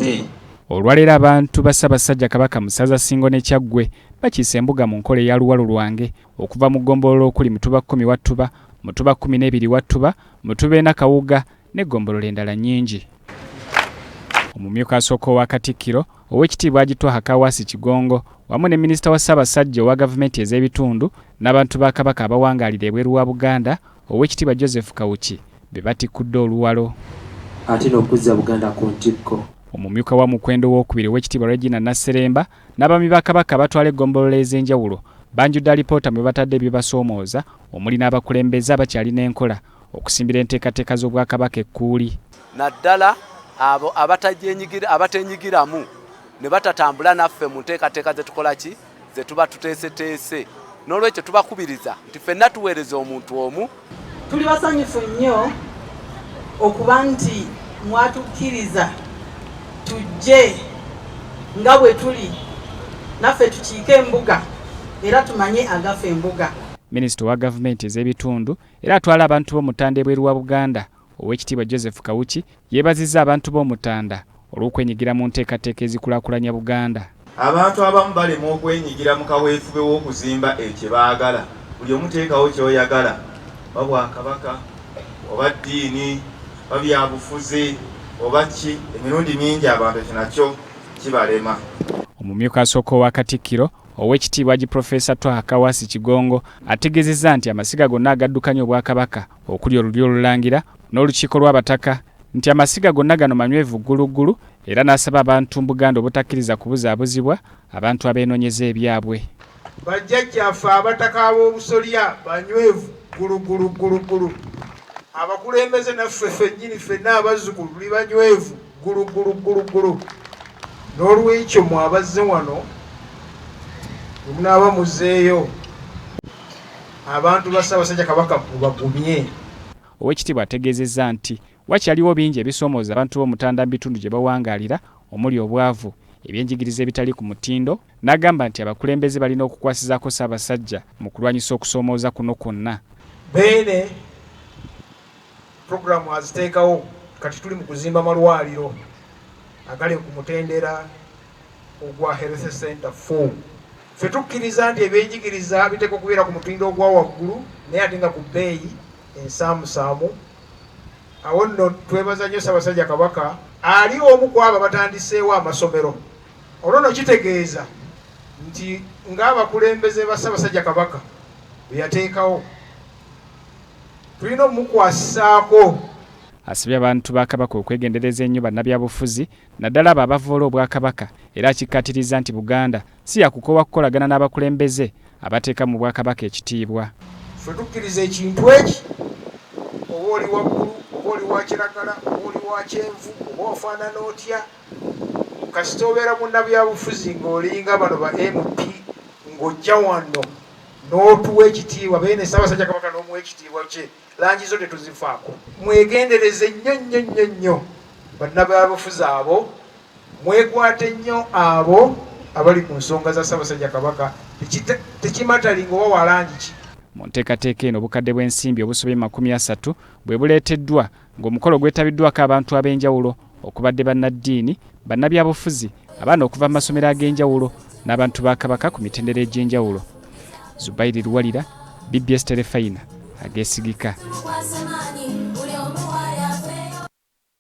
Day. Olwaleero abantu ba Ssaabasajja Kabaka mu ssaza Ssingo ne Kyaggwe bakiise embuga mu nkola eya Luwalo Lwange okuva mu ggombolola okuli Mutuba Kkumi Wattuba, Mutuba 12 Wattuba, Mutuba ena Kawuga n'eggombolola endala nnyingi. Omumyuka asooka owa Katikkiro, Oweekitiibwa Haji Twaha Kaawaasi Kigongo wamu ne Minisita wa Ssaabasajja owa Gavumenti ez'ebitundu n'abantu ba Kabaka abawangaalira ebweru wa Buganda, Oweekitiibwa Joseph Kawuki be batikkudde oluwalo. Ate n'okuzza Buganda ku ntikko. Omumyuka wa Mukwenda Owookubiri Oweekitiibwa Regina Nasseremba n'abaami ba Kabaka abatwala eggombolola ez'enjawulo banjudde alipoota mwe batadde ebibasoomooza omuli n'abakulembeze abakyalina enkola okusimbira enteekateeka z'Obwakabaka ekkuuli. Naddala abo abatenyigiramu ne batatambula naffe mu nteekateeka ze tukola ki ze tuba tuteeseteese. N'olwekyo tubakubiriza nti ffenna tuweereza omuntu omu. Tuli basanyufu nnyo okuba nti mwatukkiriza tujje nga bwe tuli naffe tukiike embuga era tumanye agafa embuga. Minisita owa gavumenti ez'ebitundu era atwala abantu b'Omutanda ebweru wa Buganda, Oweekitiibwa Joseph Kawuki yeebazizza abantu b'Omutanda olw'okwenyigira mu nteekateeka ezikulaakulanya Buganda. Abantu abamu balemwa okwenyigira mu kaweefube w'okuzimba ekyo kye baagala. Buli omu teekawo ky'oyagala, oba Bwakabaka, oba ddiini, oba byabufuzi, oba ki. Emirundi mingi abantu ekyo nakyo kibalema. Omumyuka asooka owa Katikkiro, Oweekitiibwa Haji Professor Twaha Kawaasi Kigongo ategeezezza nti amasiga gonna agaddukanya Obwakabaka okuli Olulyo Olulangira n'Olukiiko lw'Abataka nti amasiga gonna gano manywevu gguluggulu era n'asaba abantu mu Buganda obutakkiriza kubuzaabuzibwa abantu abeenoonyeza ebyabwe. Bajjajjaffe Abataka ab'Obusolya banywevu gguluggulu gguluggulu. Abakulembeze naffe ffennyini ffenna abazzukulu tuli banywevu gguluggulu gguluggulu. N'olwekyo mwe abazze wano bwe munaaba muzzeeyo abantu ba Ssaabasajja Kabaka mubagumye. Oweekitiibwa ategeezezza nti wakyaliwo bingi ebisoomooza abantu b'Omutanda mu bitundu gye bawangaalira omuli obwavu, ebyenjigiriza ebitali ku mutindo n'agamba nti abakulembeze balina okukwasizaako Ssaabasajja mu kulwanyisa okusoomooza kuno kwonna. Beene pulogulaamu aziteekawo kati tuli mu kuzimba malwaliro agali ku mutendera ogwa Health Center 4. Ffe tukkiriza nti ebyenjigiriza biteekwa okubeera ku mutindo ogwa waggulu naye ate nga ku bbeeyi ensaamusaamu. Awo nno twebaza nnyo Ssaabasajja Kabaka ali omu ku abo abatandiseewo amasomero. Olwo nno kitegeeza nti ng'abakulembeze ba Ssaabasajja Kabaka be yateekawo, tulina omukwasaako. Asabye abantu ba Kabaka okwegendereza ennyo bannabyabufuzi naddala abo abavvoola Obwakabaka era akikkaatirizza nti Buganda si yakukoowa kukolagana n'abakulembeze abateeka mu Bwakabaka ekitiibwa. Ffe tukkiriza ekintu eki, oba oli waggulu, oba oli wa kiragala, oba oli wa kyenvu, oba ofaanana otya, kasita obeera munnabyabufuzi ng'olinga bano ba MP ng'ojja wano n'otuwa ekitiibwa, Beene Ssaabasajja Kabaka n'omuwa ekitiibwa kye, langi zo tetuzifaako. Mwegendereze nnyo nnyo nnyo nnyo bannabyabufuzi abo, mwekwate nnyo abo abali ku nsonga za Ssaabasajja Kabaka, tekimatalinga oba wa langi ki. Mu nteekateeka eno obukadde bw'ensimbi obusobye mu 30 bwe buleeteddwa ng'omukolo gwetabiddwako abantu ab'enjawulo okubadde bannaddiini, bannabyabufuzi, abaana okuva mu masomero ag'enjawulo n'abantu ba Kabaka ku mitendera egy'enjawulo. Zubairi Luwalira, BBS Terefayina, ageesigika.